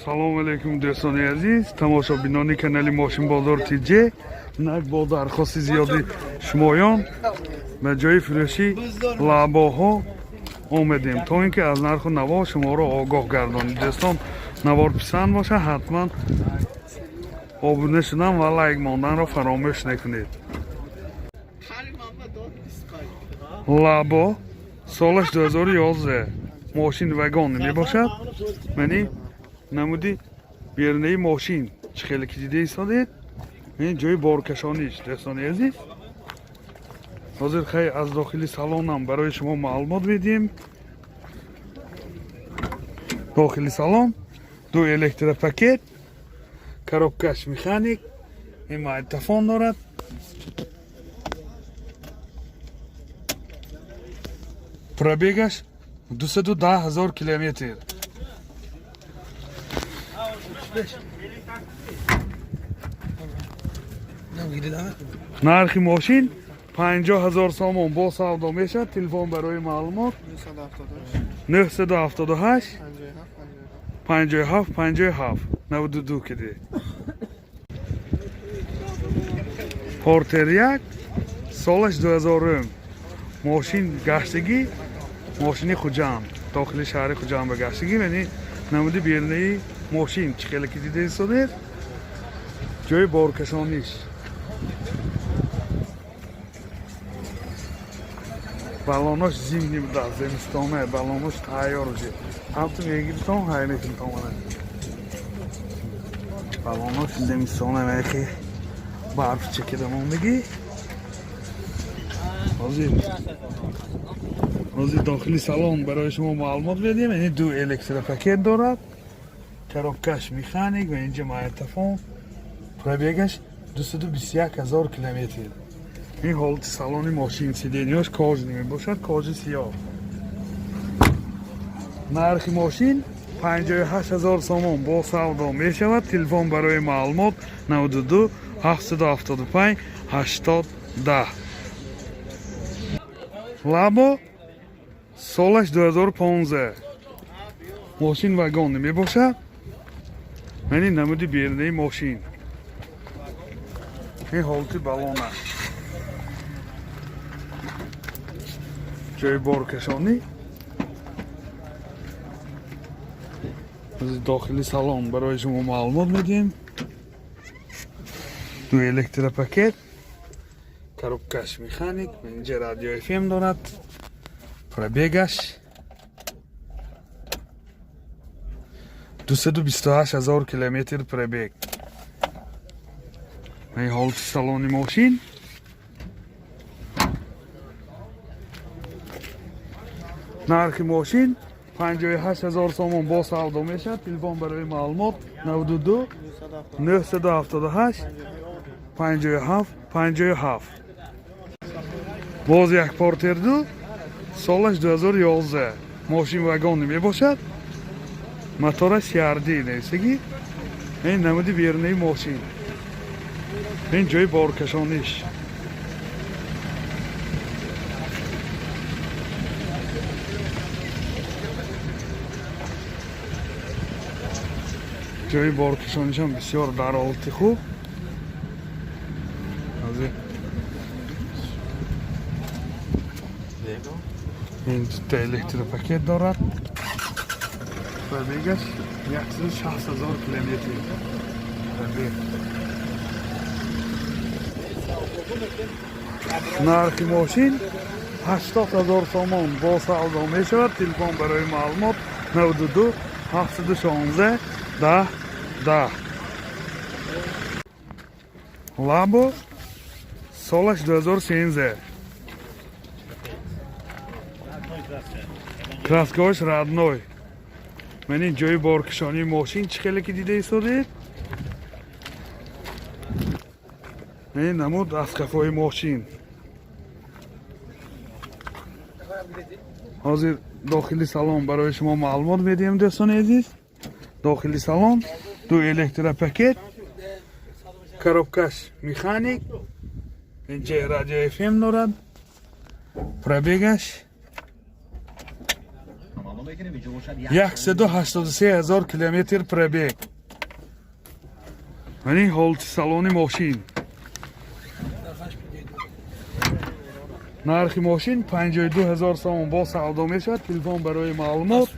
Салому алейкум, дӯстони азиз, тамошобинони канали Мошинбозор ТЖ. Инак, бо дархости зиёди шумоён ба ҷои фурӯши Лабоҳо омедем, то ин ки аз нарху наво шуморо огоҳ гардонем. Дӯстон, навор писанд боша, ҳатман обуна шудан ва лайк монданро фаромӯш накунед. Лабо, солаш 2011, мошин вагон мебошад. Мани намуди берунаи мошин чӣ хеле ки дида истодед, ин ҷои боркашониш. Дӯстони азиз, ҳозир хай аз дохили салонам барои шумо маълумот медиҳем. Дохили салон ду электропакет, коробкаш механик, ин магнитофон дорад. Пробегаш 210 000 километр. Нархи мошин 50 000 сомон, бо савдо мешавад. Телефон барои маълумот: 978 57 57 92. Киди Портер як, солаш 2000, мошин гаштагӣ, мошини Хуҷанд, дохили шаҳри Хуҷанд ба гаштагӣ. Яъне намуди берунаи мошин чӣ хеле ки дида истодед, ҷои боркашониш, балонош зимний будааст, зимистона балонош тайёр уже, ҳамту мегиритон, ҳай мекунитон. Балонош зимистона, яхе барф чекида мондагӣ. Ҳозир дохили салон барои шумо маълумот медиҳем. Яъне ду электропакет дорад, коробкаш механик ва инҷа магнитофон. Пробегаш 221 000 километр. Ин ҳолати салони мошин, сиденьяш кожаный мебошад, кожи сиёҳ. Нархи мошин 58 000 сомон, бо савдо мешавад. Телефон барои маълумот: 92 775 80 10. Лабо, солаш 2015, мошин вагон мебошад. Мани намуди берунаи мошин, ин ҳолати балона, ҷои боркашонӣ. Дохили салон барои шумо маълумот медиҳем. Ду электропакет, коробкаш механик, инҷа радио FM дорад. Пробегаш 228 000 километр пробег. Ин ҳолати салони мошин. Нархи мошин 58 000 сомон, бо савдо мешавад. Телефон барои маълумот: 92 978 57 57. Боз як Портер ду, солаш 2011, мошин вагони мебошад, мотора CRD нависагӣ. Ин намуди берунаи мошин, ин ҷои боркашониш. Ҷои боркашонишам бисёр дар ҳолати хуб. Ҳозир ин дута электропакет дорад. Пробегаш 160 000 километр пробег. Нархи мошин 80 000 сомон, бо савдо мешавад. Телефон барои маълумот: 92 716 10 10. Лабо, солаш 2013, краскаош родной. Ман ин ҷои боркашонии мошин чӣ хеле ки дида истодед, ин намуд аз қафои мошин. Ҳозир дохили салон барои шумо маълумот медиҳем, дӯстони азиз. Дохили салон ду электропакет, коробкаш механик, инҷа радио FM дорад. Пробегаш 183 000 километр пробег. Мани ҳолати салони мошин. Нархи мошин 52 000 сомон бо савдо мешавад. Телефон барои маълумот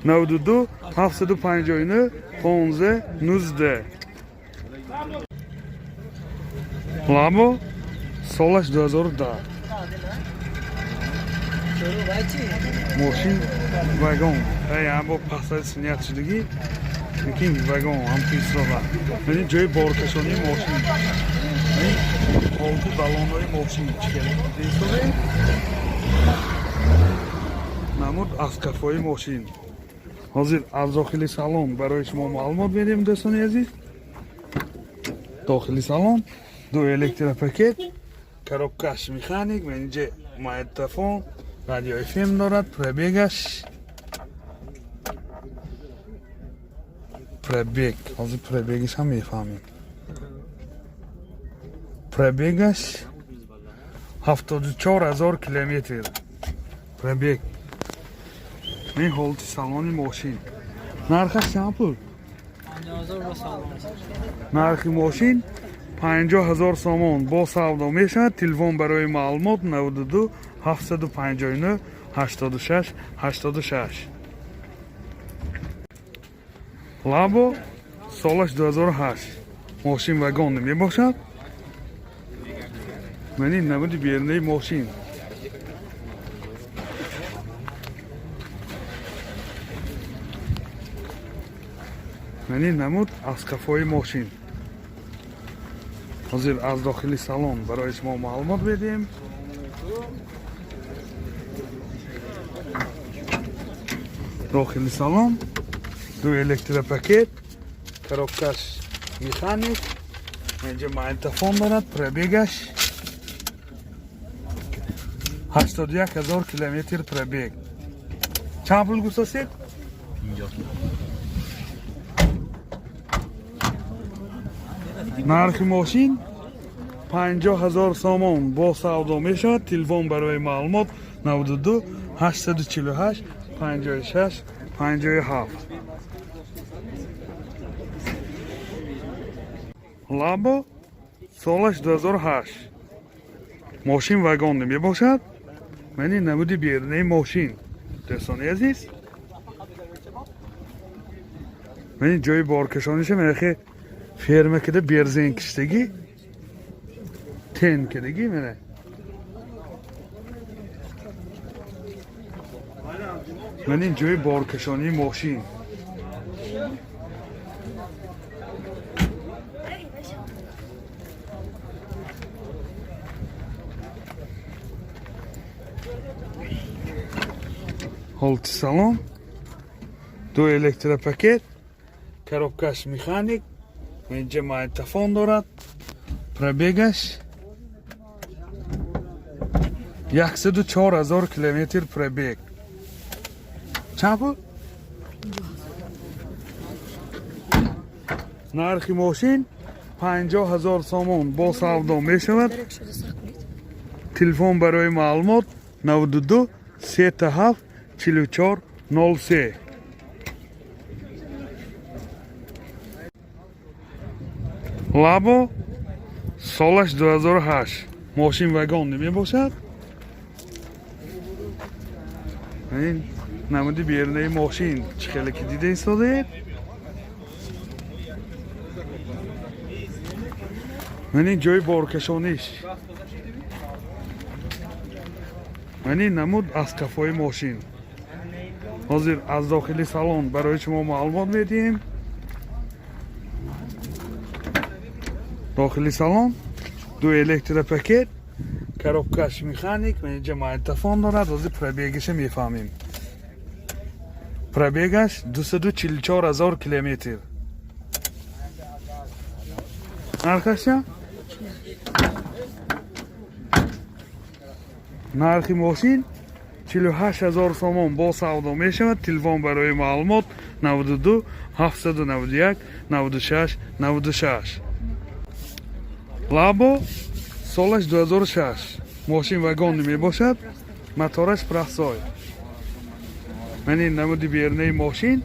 92 759 15 19. Лабо солаш 2010. Мошин вагон. Ай амбо пасаи синият шудагӣ. Лекин вагон ҳам писроға. Мани ҷои боркашонии мошин. Мани ҳолати баллонҳои мошин чӣ хеле. Намуд аз кафои мошин. Ҳозир аз дохили салон барои шумо маълумот медиҳем, дӯстони азиз. Дохили салон ду электропакет, коробкаш механик, инҷа магнитофон, радио FM дорад, пробегаш пробег, ҳозир пробегаш ҳам мефаҳмем. Пробегаш 74 000 километр пробег. Ин ҳолати салони мошин. Нархаш чанд пул? Нархи мошин 50 000 сомон бо савдо мешавад. Телефон барои маълумот 92 759 86 86. Лабо солаш 2008. Мошин вагон мебошад. Мани намуди берунаи мошин. Мани намуд аз кафои мошин. Ҳозир аз дохили салон барои шумо маълумот медиҳем. Дохили салон ду электропакет, коробкаш механик, инҷа магнитофон дорад, пробегаш 81 000 километр пробег. Чанд пул гуфтасед? Нархи мошин 50 000 сомон бо савдо мешавад. Телефон барои маълумот 92 848 56 57. Лабо солаш 2008. Мошин вагон мебошад. Мани намуди берунаи мошин. Дӯстони азиз. Мани ҷои боркашониша мехе ферма кида берзен киштагӣ. Тен кидагӣ мана. Мани ҷои боркашонии мошин. Ҳолати салон ду электропакет, коробкаш механик, инҷа магнитофон дорад, пробегаш 104 000 километр пробег. Чанд пул? Нархи мошин 50 000 сомон бо савдо мешавад. Телефон барои маълумот 92 37 44 03. Лабо солаш 2008. Мошин вагон мебошад. Ин намуди берунаи мошин чӣ хеле ки дида истодаед. Мани ҷои боркашониш. Мани намуд аз кафои мошин. Ҳозир аз дохили салон барои шумо маълумот медиҳем. Дохили салон ду электропакет, коробкаш механик, инҷа магнитофон дорад. Ҳозир пробегаша мефаҳмем. Пробегаш 244 000 километр. Нархаш чанд? Нархи мошин 48 000 сомон бо савдо мешавад. Телефон барои маълумот 92 791 96 96. Лабо солаш 2006. Мошин вагон мебошад, мотораш простой. Ман ин намуди берунаи мошин,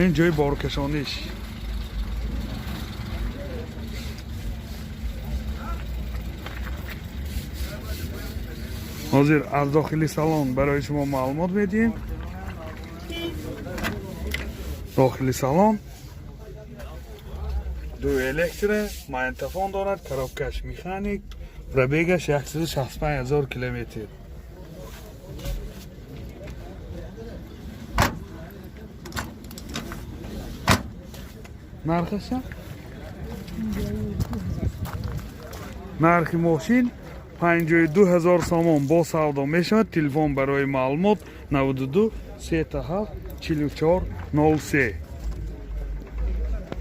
ин ҷои боркашониш. Ҳозир аз дохили салон барои шумо маълумот медиҳем. Дохили салон ду электро, магнитофон дорад, коробкаш механик, пробегаш 165 ҳазор километр. Нархаша? Нархи мошин 52 ҳазор сомон, бо савдо мешавад. Телефон барои маълумот 92 37 44 03.